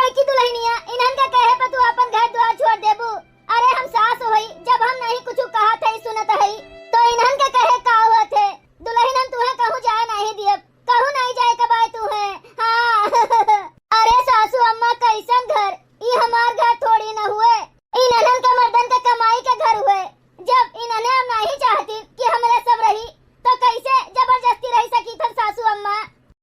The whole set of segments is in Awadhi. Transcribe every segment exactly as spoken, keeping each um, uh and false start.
कि दुलहिनिया, इन्हन के कहे पर तू आपन घर द्वार छोड़ देबू? अरे हम सास होई, जब हम नहीं कुछ कहत हई, सुनत हई, तो इन्हन के कहे का होत है? दुलहिन, हम तुहे कहूँ जाए नहीं दियब, कहूँ नहीं जाए के बाय तुहे। हाँ। अरे सासू अम्मा, कैसन घर? ई हमार घर थोड़ी न हुए, इन्हन के मर्दन के कमाई के घर हुए। जब इन्हने हम नहीं चाहती कि हमरे सब रही, तो कैसे जबरदस्ती रह सकी थन सासू अम्मा?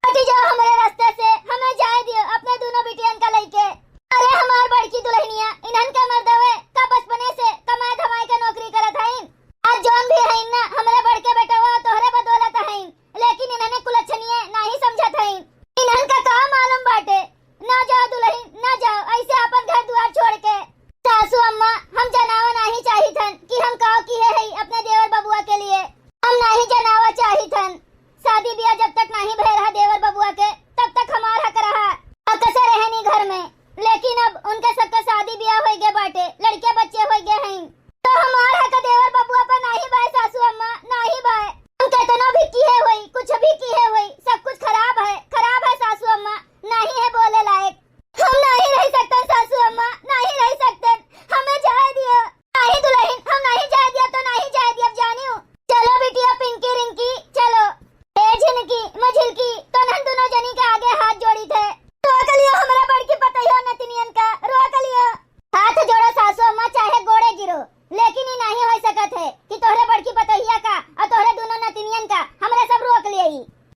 हटी जाओ हमरे रास्ते से, हमें जाए दियो अपने दोनों बिटियन का लइके। अरे हमार बड़की दुलहिनिया, इन्हन के मर्दवे का बचपने से कमाए धमाए के नौकरी करत हईन। आज जौन भी हईन ना, हमरे बड़के बेटवा तोहरे बदौलत हईन, लेकिन इन्हने कुलच्छनिये नहीं समझत हईन। इन्हन का का मालूम बाटे? ना जाओ दुलहिन, ना जाओ ऐसे आपन घर दुआर छोड़ के। सासू अम्मा, हम जनावा नहीं चाहित हन कि हम काव किहे हई अपने देवर बबुआ के लिए। हम नहीं जनावा चाहित हन। शादी बियाह जब तक नहीं भय रहा देवर बबुआ के, तब तक हमार हक रहा। अकसर रहनी घर में, लेकिन अब उनके सबके शादी बियाह होई गए बाटे, लड़के बच्चे होई गए हैं, तो हमार हक देवर बबुआ पर नहीं बाय सासू अम्मा, नहीं बाय। हम केतनो भी किहे होई, कुछ भी किहे होई, सब कुछ खराब है, खराब है सासू अम्मा, नहीं है बोले लायक। हम नहीं रह सकते सासू अम्मा, नहीं रह सकते, हमें जाए दियो। नहीं दुलहिन, हम नहीं जाए दियब तो नहीं जाए दियब, जानियो। चलो बिटिया पिंकी रिंकी, चलो। ए झिनकी, मझिलकी, तोनहन दुनो जनी के आगे हाथ जोड़ी थे। रोक लियो हमरा बड़की पतोहियो नतिनियन का, रोक लियो। हाथ जोड़ो सासू अम्मा, चाहे गोड़े गिरो, लेकिन ई नहीं हो सकत है कि तोहरे बड़की पतोहिया का और तोहरे दुनो नतिनियन का हमरा सब रोक लिए।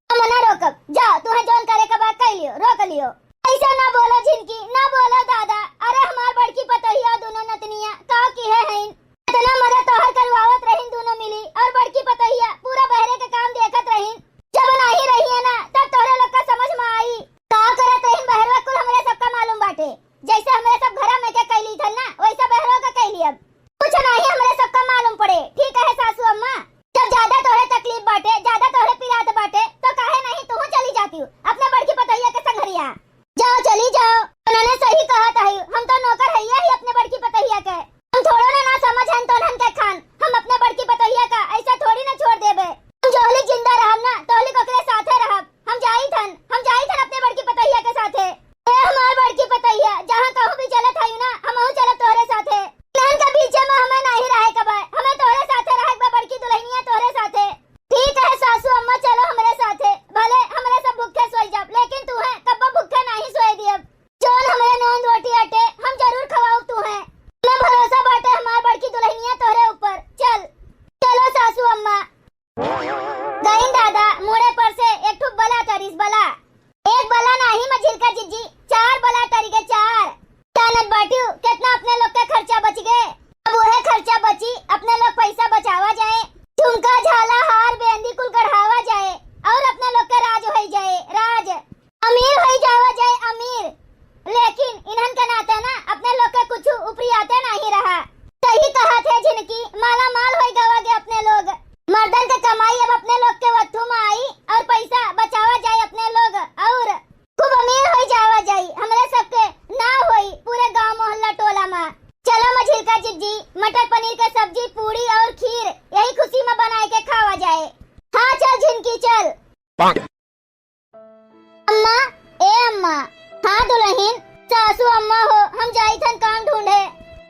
हम ना रोकब, जाओ, तुहे जौन करे के बा, कई लियो, रोक लियो। ऐसे ना बोलो झिनकी, ना बोलो दादा। अरे हमार बड़की पतोहिया, दुनो नतनिया, का किहे हईन? इतना मदद तोहर करवावत रहीन दुनो मिली, और बड़की पतोहिया पूरा बहरे के काम देखत रहीन। जब नाही रहिए ना, तब तोहरे लोग का समझ में आई। का करत रहीन बहरवा, कुल हमरे सबका मालूम बाटे। जैसे हमरे सब घरा में के कैली थन ना, वैसे बहरो के कैली। अब कुछ नाही हमरे सबका मालूम पड़े। ठीक है सासू अम्मा, जब ज्यादा तोहरे तकलीफ बाटे, ज्यादा तोहरे पिरात बाटे, तो काहे नाही तू चली जाती हूँ अपने बड़की पतोहिया के संघरिया? जाओ, चली जाओ। उन्होंने सही कहा था, हम तो नौकर है ही अपने बड़की पतोहिया के। हम थोड़ो ना, ना समझ हन तोनहन के खान, हम अपने बड़की पतोहिया का ऐसा थोड़ी ना छोड़ देबे। हम जोहली जिंदा रहब ना, तोहली ओकरे साथे रहब। हम जाई थन, हम जाई थन अपने बड़की पतोहिया के साथे। ए हमार बड़की पतोहिया, जहाँ कहूँ भी चलत हई ना, हमहू चलब तोहरे साथे। इन्हन के बीचे में हमें नाही रहे के बा, हमें तोहरे साथे रहे के बा बड़की दुलहिनिया, तोहरे साथे। ठीक है सासू अम्मा, चलो हमरे साथे, भले हमरे सब भूखे सोई जाब, लेकिन तुहे कब्बो भूखे नाही सोए दियब। जौन हमरे नून रोटी अटे, हम जरूर खवाउब तुहे। हमें भरोसा बाटे हमार बड़की दुलहिनिया तोहरे ऊपर। चल, चलो सासू अम्मा। गईन दादा, मुड़े पर से एक ठो बला टरिस, बला। एक बला नाही मझिलका जिज्जी, चार बला टरि गे, चार। जानत बाटिउ, केतना अपने लोग के खर्चा बचि गे। अब उहे खर्चा बची, अपने लोग पैसा बचावा जाए, झुमका, झाला, हार, बेंदी कुल गढ़ावा जाए, और अपने लोग के राज होई जाए, राज। अमीर होई जावा जाए, अमीर। लेकिन इन्हन के नाते ना, अपने लोग के कुछ उपरियाते नाही रहा। सही कहा थे झिनकी, माला माल होई गवा गे अपने लोग। मर्दन के कमाई अब अपने लोग के वत्थू में आई और पैसा बचावा जाए अपने लोग और खूब अमीर होई जावा जाई। हमरे सबके नाव होई पूरे गांव मोहल्ला टोला में। चलो मझिलका जिज्जी, मटर पनीर के सब्जी, पूड़ी और खीर यही खुशी में बनाए के खावा जाए। हाँ चल झिनकी चल। अम्मा, ए अम्मा। हाँ दुलहिन, सासू अम्मा हो, हम जाई थन काम ढूंढे।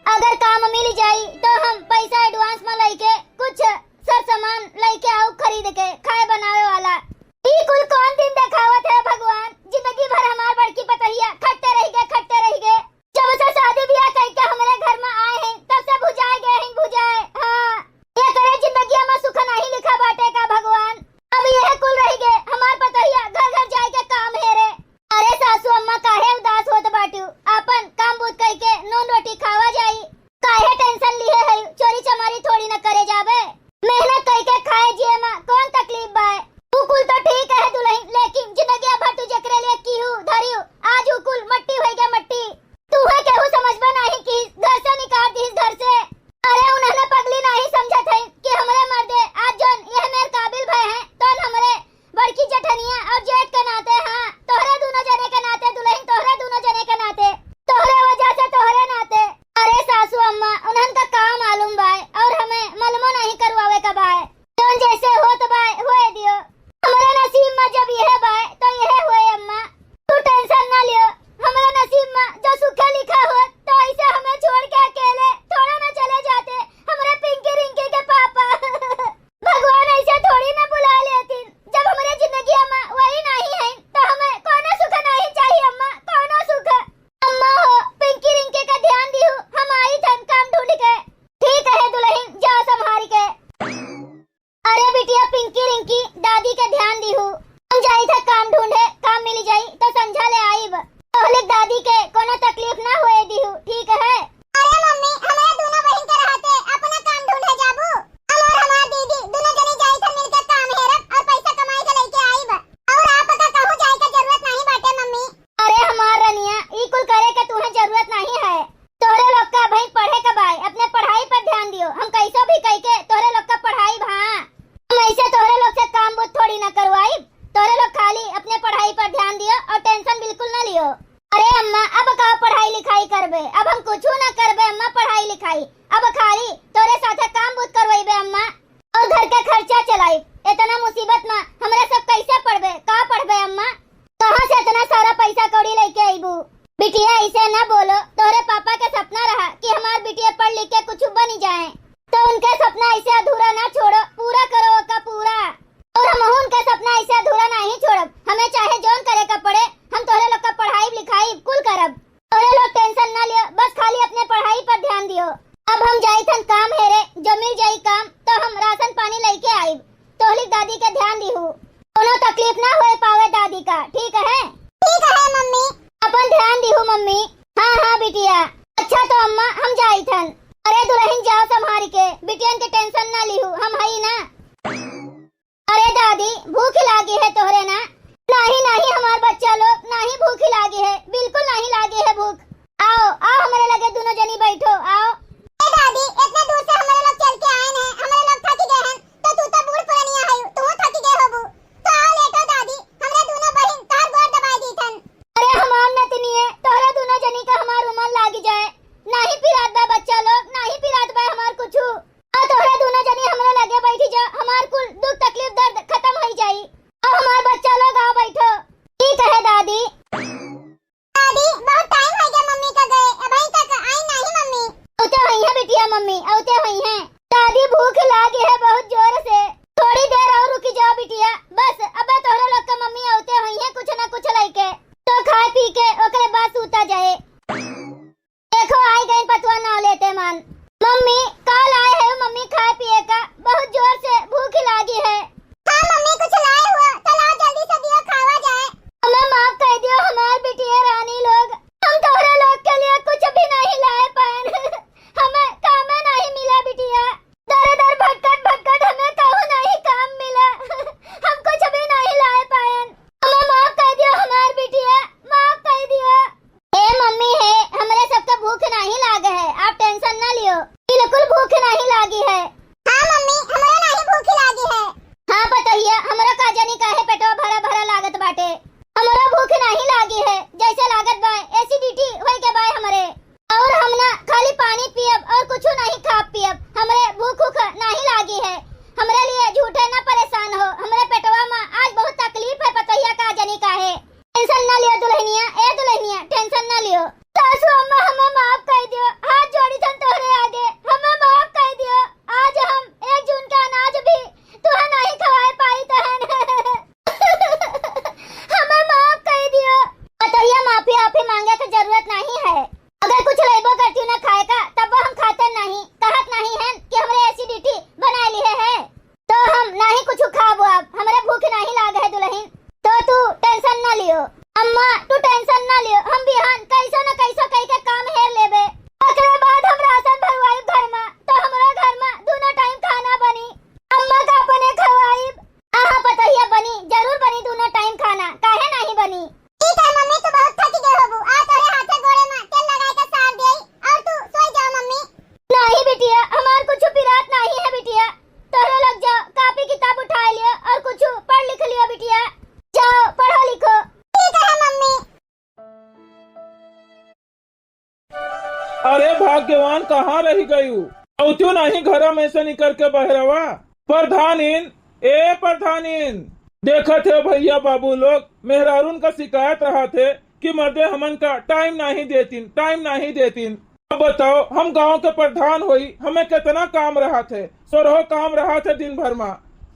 अगर काम मिल जाई तो हम पैसा एडवांस में लइके कुछ सर सामान लइके आउब खरीद के खाए बनावे वाला। ई कुल कौन दिन देखावत है भगवान? जिंदगी भर हमार बड़की पतोहिया खटते रहि गे, खटते रहि गे। जब से शादी बियाह कइके हमरे घर में आए हैं, तब से भुजाए गए हैं, भुजाए। हाँ, एकरे जिंदगिया में सुख नहीं लिखा बाटे का भगवान? अब यह कुल रहि गे, हमार पतोहिया घर घर जाए के काम हेरे। अरे सासू अम्मा, काहे उदास होत बाटू? आपन काम बूत कइके नून रोटी खावा जाई। काहे टेंशन लिहे है? चोरी चमारी थोड़ी न करे जाबे। मेहनत कइके खाए जिए में कौन तकलीफ बा? तू कुल तो ठीक है दुलहिन, लेकिन जिंदगिया भर तू जेकरे लिए कीहू धरी अम्मा, अब का पढ़ाई लिखाई करबे? अब हम कुछू ना करबे अम्मा, पढ़ाई लिखाई। अब खाली तोरे साथे काम बूत करवइबे अम्मा, और घर के खर्चा चलाई। इतना मुसीबत में हमरा सब कैसे पढ़बे, का पढ़बे अम्मा? कहाँ से इतना सारा पैसा कौड़ी लेके अइबू? बिटिया, ऐसे ना बोलो, तोहरे पापा के सपना रहा कि हमार बिटिया पढ़ लिख के कुछ बन जाए, तो उनके सपना ऐसे अधूरा ना छोड़ो, पूरा करो ओका पूरा। और हमहू उनके सपना ऐसे अधूरा नहीं छोड़ब, हमें चाहे जौन करे का पड़े, हम तोहरे लोग का पढ़ाई लिखाई कुल करब। तोहरे लोग टेंशन ना लियो, बस खाली अपने पढ़ाई पर ध्यान दियो। अब हम जाइत हन काम हेरे, जो मिल जाई काम तो हम राशन पानी लेके आइब। तोहलिक दादी के ध्यान दिहू, कोनो तकलीफ ना होए पावे दादी का, ठीक है? ठीक है मम्मी। अपन ध्यान दिहू मम्मी। हाँ हाँ बिटिया। अच्छा तो अम्मा हम जाइत हन। अरे दुल्हन जाओ संभारी के, बिटियन के टेंशन ना लिहू, हम हई ना। अरे दादी, भूख लागी है तोहरे ना? नाही नाही हमार बच्चा लोग, नाही भूख लागी है, बिल्कुल नाही लागी है भूख। आओ आओ, हमरे लगे दोनों जनी बैठो, आओ। ए दादी, इतने दूर से हमरे लोग चल के आए हैं, हमरे लोग थक गए हैं, तो तू तो बूढ़ पुरनिया है, तू थक गए होबू, तो आओ लेटो दादी, हमरे दोनों बहिन तोहर गोड़ दबाई दीथन। अरे हमार नतनिए, तोहरा दोनों जनी का हमार उमर लागी जाए, नाही पिरात बा बच्चा लोग, नाही पिरात बा हमार कुछू। आ तोहरा दोनों जनी हमरे लगे बैठी जा, हमार कुल दुख तकलीफ दर्द खत्म होई जाई। आ हमार बच्चा लोग आ बैठो। ठीक है दादी। दादी, बहुत टाइम हो गया मम्मी का गए, अबहीं तक आई नहीं मम्मी। औते होइहैं बिटिया मम्मी, औते होइहैं। दादी भूख लागी है बहुत जोर से, थोड़ी देर और रुकी जाओ बिटिया, बस अबे तोहरे लोग का मम्मी औते होइहैं कुछ ना कुछ लइके, तो खाए पी के ओकरे बाद सूता जाए। देखो, आई गइन पतुआ नाव लेते मन। मम्मी, का लाए है मम्मी खाए पिए का? बहुत जोर से भूख लागी है। हाँ मम्मी, कुछ लाए हुआ, तो लाओ जल्दी से दियो, खावा जाए। हमें माफ कर दियो हमार बिटिया रानी लोग, हम तोहरे लोग के लिए कुछ भी नहीं लाए पाएन। हमें कामे नहीं मिला बिटिया, दर दर भटकत भटकत हमें कहूँ नहीं काम मिला, हम कुछ भी नहीं लाए पाएन। हमें माफ कर दियो हमार बिटिया, माफ कर दियो। ए मम्मी हे, हमरे सबका भूख नाही लाग है, आप टेंशन ना लियो, बिल्कुल भूख नाही लागी है। हाँ मम्मी, हमरो नाही भूख लागी है। हाँ पतोहिया, हमरो का जानी काहे पेटवा भरा भरा लागत बाटे, हमरो भूख नाही लागी है, जैसे लागत बा एसिडिटी होई के बाय हमरे। और हम ना खाली पानी पियब और कुछ नहीं खाब पियब, हमरे भूख उख नाही लागी है, हमरे लिए झूठे ना परेशान हो, हमरे पेटवा में आज बहुत तकलीफ है पतोहिया का जानी काहे। टेंशन ना लियो दुल्हनिया, ए दुल्हनिया, टेंशन ना लियो। सासू अम्मा, हमें माफ कर दियो, हाथ जोड़ी थन तोहरे आगे, हमें माफ कर दियो। आज हम एक जून के अनाज भी तुहे नहीं खवाए पाई तहन। हमें माफ कर दियो। पतोहिया, माफी आपी मांगे के जरूरत नहीं है, अगर कुछ लेबो करती ना खाए का, तब हम खाते नहीं, कहत नहीं है कि हमरे एसिडिटी बना लिए है। तो हम नाही कुछ खाबो, अब हमरे भूख नाही लाग है दुल्हन, तो तू टेंशन ना लियो। अम्मा, तू टेंशन ना लियो, हम बिहान कैसो न कैसो कई के काम हेर लेबे। ओकरे बाद हम राशन भरवाई घर में, तो हमरो घर में दोनों टाइम खाना बनी। अम्मा का अपने खवाई। हाँ हाँ पतोहिया, बनी, जरूर बनी दोनों टाइम खाना, काहे नाही बनी? ठीक है मम्मी, तू बहुत थक गए होबू, आ तोरे हाथे गोड़े में तेल लगाए के सार देई और तू सोई जाओ मम्मी। नाही बिटिया, हमार कुछ पिरात नाही है बिटिया, तोहरे लोग जाओ, कापी किताब उठा लियो और कुछ पढ़ लिख लियो बिटिया, जाओ पढ़ो लिखो। ठीक है मम्मी। अरे भाग्यवान, कहाँ रहि गयू? अउतियो नाही घरा में से निकर के बहरवा। प्रधानिन, ए प्रधानिन, देखत है भैया बाबू लोग, मेहरारून का शिकायत रहत है कि मर्दे हमन का टाइम नाही देतिन, टाइम नाही देतिन। अब बताओ, हम गांव के प्रधान होई, हमें कितना काम रहत है, सोरहो काम रहत है दिन भर मा।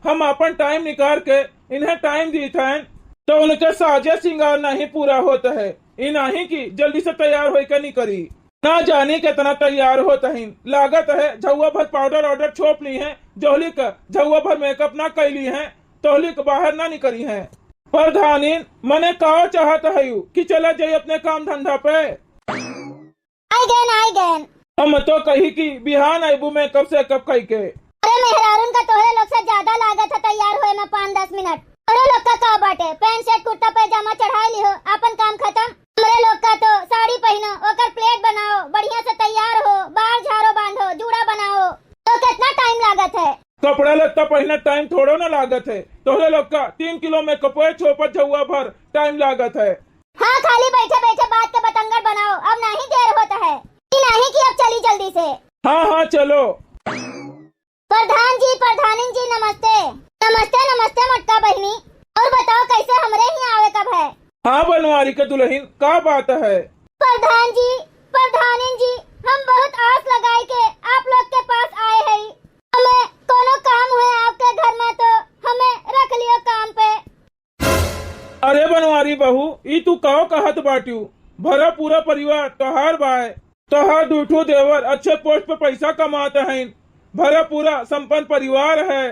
हम अपन टाइम निकाल के इन्हें टाइम दीत हैं, तो उनके साजे सिंगार नहीं पूरा होत है। ई नाही कि जल्दी से तैयार होई के निकरी। ना जानी कितना तैयार होत हईन। लागत है झउआ भर पाउडर वाउडर छोप ली हैं, जोहली का झउआ भर मेकअप ना कैली हैं, तोहली के बाहर ना निकरी हैं। प्रधानिन, मने का चाहत हयू कि चला जाई अपने काम धंधा पे? आई गएन, आई गएन। हम तो कही कि बिहान अइबू मेकअप सेकअप कई के। अरे मेहरारून का तोहरे लोग से ज्यादा लागत है तैयार होए में पाँच दस मिनट। तोहरे लोग का का बाटे, पैंट शर्ट कुर्ता पैजामा चढ़ाई लिहो, आपन काम खत्म। हमरे लोग का तो साड़ी पहिनो, ओकर प्लेट बनाओ, बढ़िया से तैयार हो, बार झारो बांधो, जूड़ा बनाओ, तो कितना टाइम लागत है? कपड़ा लत्ता पहिने टाइम थोड़ो ना लागत है। तोहरे लोग का तीन किलो मेकअपे छोपत झउआ भर टाइम लागत है। हाँ, खाली बैठे बैठे बात के बता हाँ, हाँ, चलो। प्रधान जी, प्रधानिन जी, नमस्ते। नमस्ते, नमस्ते मोटका बहिनी। और बताओ, कैसे हमरे ही आवे का भय? हाँ बनवारी के दुलहिन, का बात है? प्रधान जी, प्रधानिन जी, हम बहुत आस लगाई के आप लोग के पास आए हई। हमें कोनो काम हुए आपके घर में तो हमें रख लियो काम पे। अरे बनवारी बहू, ई तू काव कहत बाट्यू? भरा पूरा परिवार तोहार बाय। तोहार दुइ ठो देवर अच्छे पोस्ट पे पैसा कमात हईन। भरा पूरा संपन्न परिवार है।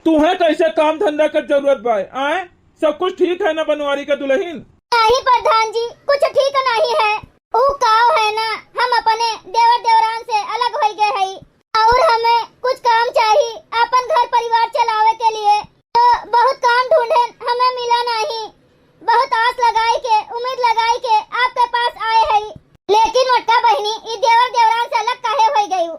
तुहें कैसे काम धंधा के जरूरत बाय? आए, सब कुछ ठीक है ना बनवारी के दुलहिन? नहीं प्रधान जी, कुछ ठीक नहीं है। ऊ काव है ना, हम अपने देवर देवरान से अलग होइ गए हई और हमें कुछ काम चाही अपन घर परिवार चलावे के लिए। तो बहुत काम ढूंढेन, हमें मिला नहीं। बहुत आस लगाई के, उम्मीद लगाई के आपके पास आए हई। लेकिन मोटका बहिनी, ई देवर देवरान से अलग काहे होइ गयू?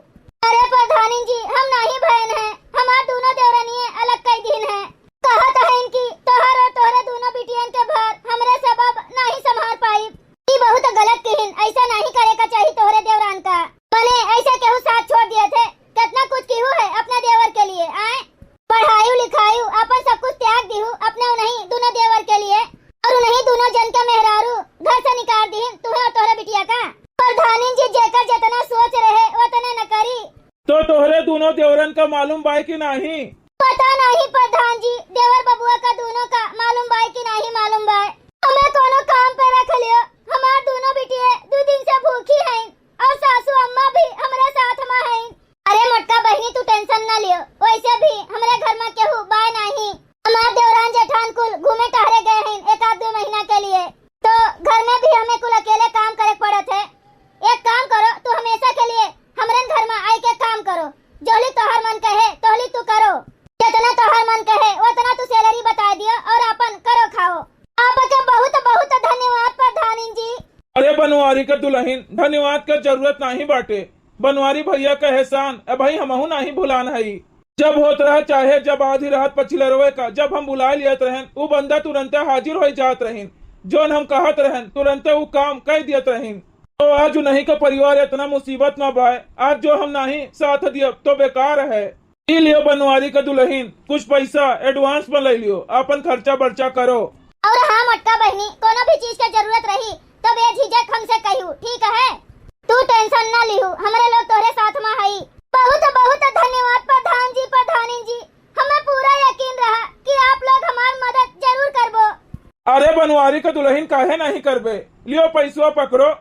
अरे प्रधानिन जी, हम नहीं भयन है, हमार दोनों देवरनिये अलग कई दिन है। कहत हईन कि तोहर और तोहरे दोनों बिटियन के भार हमरे सब अब नहीं संभाल पाई। ई बहुत गलत किहिन, ऐसा नहीं करे का चाही तोहरे देवरान का। मने ऐसे केहू साथ छोड़ दिए थे, कितना कुछ किहू है अपना देवर के लिए, आए? पढ़ायु लिखायु, अपन सब कुछ त्याग दिहू अपने उन्हीं दोनों देवर के लिए, और उन्हीं दोनों जन के मेहरारू घर से निकाल दीन, तुहे और तोहरे बिटिया का। प्रधानिन जी, जेकर जितना सोच रहे, उतने न करी। तो तोहरे दोनों देवरन का मालूम बाय कि नहीं? पता नहीं प्रधान जी, देवर बबुआ का दोनों का मालूम बाय कि नहीं मालूम बाय। हमें कोनो काम पे रख लियो, हमार दोनों बिटिये दो दिन से भूखी हैं और सासू अम्मा भी हमरे साथ में हैं। अरे मोटका बहिनी, तू tension ना लियो, वैसे भी हमरे घर में केहू बाय नहीं। हमार देवरान जेठान कुल घूमे टहरे गए हैं एक आध दो महीना के लिए, तो घर में भी हमें कुल अकेले काम करे पड़त है। एक काम करो, तू हमेशा के लिए हमरन घर में आई के काम करो, जोहली तोहर मन कहे तोहली तू करो, जितना तोहर मन कहे उतना तू salary बता दियो और अपन करो खाओ। आपके बहुत बहुत धन्यवाद प्रधानिन जी। अरे बनवारी के दुलहिन, धन्यवाद के जरूरत नहीं बाटे। बनवारी भैया के एहसान ए भाई हमहू नहीं भुलान हई। जब होत रहे, चाहे जब आधी रात पछिलरवे का, जब हम बुलाए लियत रहन, उ बंदा तुरंते हाजिर होइ जात रहिन। जौन हम कहत रहन, तुरंते उ काम कइ दियत रहिन। तो आज उन्हीं का परिवार इतना मुसीबत में बाय, आज जो हम नहीं साथ दियब तो बेकार है। ई लियो बनवारी का दुलहिन, कुछ पैसा advance में ले लियो, अपन खर्चा बर्चा करो। और हाँ मोटका बहिनी, कोनो भी चीज के जरूरत रही तो बेझिझक हमसे कहियो, ठीक है? तू tension ना लिहू, हमरे लोग तोहरे साथ में हई। बहुत बहुत धन्यवाद प्रधान जी, प्रधानिन जी, हमें पूरा यकीन रहा कि आप लोग हमार मदद जरूर करबो। अरे बनवारी का दुलहिन, काहे नहीं करबे? लियो पैसवा पकड़ो,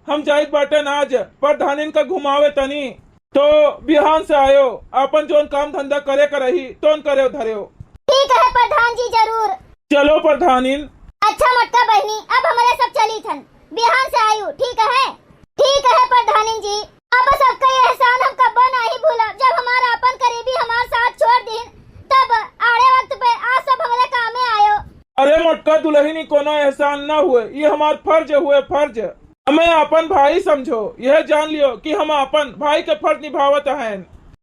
हम जाइत बाटे ना आज, प्रधानिन का घुमावे तनी। तो बिहान से आयो, आपन जौन काम धंधा करे का रही, तौन करे धरेव। ठीक है प्रधान जी, जरूर। चलो प्रधानिन। अच्छा मोटका बहिनी, अब हमरे सब चली थन, बिहान से आयु, ठीक है? ठीक है प्रधानिन जी, अब सबका एहसान हम कब्बो नहीं भूलब। जब हमार आपन करीबी हमार साथ छोड़ दीन, तब आड़े वक्त पे आज सब हमरे कामे आयो। अरे मोटका दुलहिन, ई कोनो एहसान ना हुए, ये हमार फर्ज हुए, फर्ज। हमें आपन भाई समझो, यह जान लियो कि हम आपन भाई के फर्ज निभावत हैं।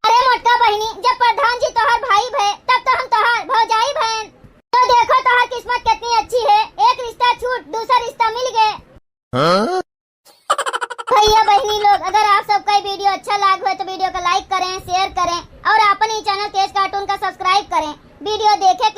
अरे मोटका बहिनी, जब प्रधान जी तोहार भाई भए, तब तो हम तोहार भौजाई भएन। तो देखो तोहार किस्मत कितनी अच्छी है, एक रिश्ता छूट, दूसरा रिश्ता मिल गए। हाँ? भैया बहिनी लोग, अगर आप सबका ये video अच्छा लाग हो तो video का like करें, share करें और आपन ई channel तेज cartoon का subscribe करें। Video देखे